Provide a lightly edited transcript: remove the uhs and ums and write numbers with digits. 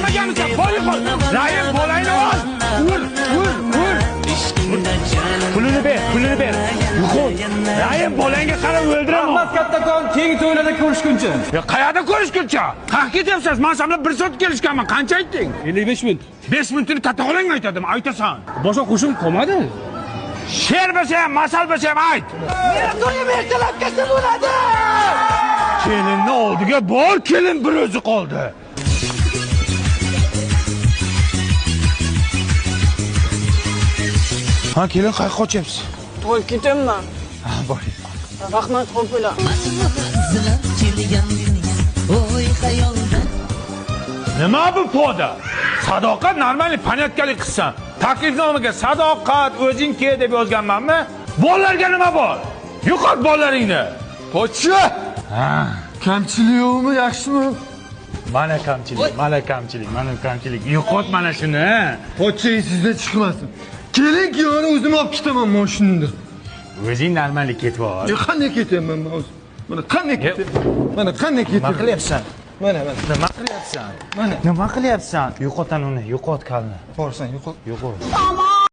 Ko'rmaganmisan? Bor yo'qol. Rahim bolangni ol. Ur, ur, ur. Pulini ber, pulini ber. Yo'qol. Rahim bolangga qarab o'ldiraman. Rahmat kattakon, keyingi to'ylarda ko'rishguncha. Ya qayerda ko'rishguncha? Qayerga ketyapsiz? Men sen bilan 1 soat kelishganman. Qancha aytding? 55 minut. 5 minutini katta xolangga aytadimi? Aytasan. Boshqa qo'shim qolmadi. She'r bo'lsa ham, masal bo'lsa ham ayt. Meni to'yim ertalab kelsa bo'ladi. Kelinni oldiga bor, kelin bir o'zi qoldi. Ha, kelin qayerga qochyapsiz? To'y ketyapman. Ha, boring. Rahmat xo'plar. Nima bu poda? Sadoqat normalniy panatkalik qilsan. Taklifnomaga sadoqat o'zing kel deb yozganmanmi? Bolalarga nima bor? Yo'qot bolalaringni. Pochcha! Ha, Kamchilik yo'qmi, yaxshimi? mana kamchilik, mana kamchilik, mana kamchilik. Yo'qot mana shuni. Pochcha esingizdan chiqmasin. Kelin kuyovni o'zim olib ketaman mashinada. O'zing normallik ketib ol. E, qanday ketaman men o'zim? Mana qanday ketaman? Mana qanday Nima ketaman? qilyapsan? Mana, mana. Nima qilyapsan? Mana. Nima qilyapsan? Yo'qot uni, yo'qot kalni. Borsan, yo'qot. Yo'qot. Tamam.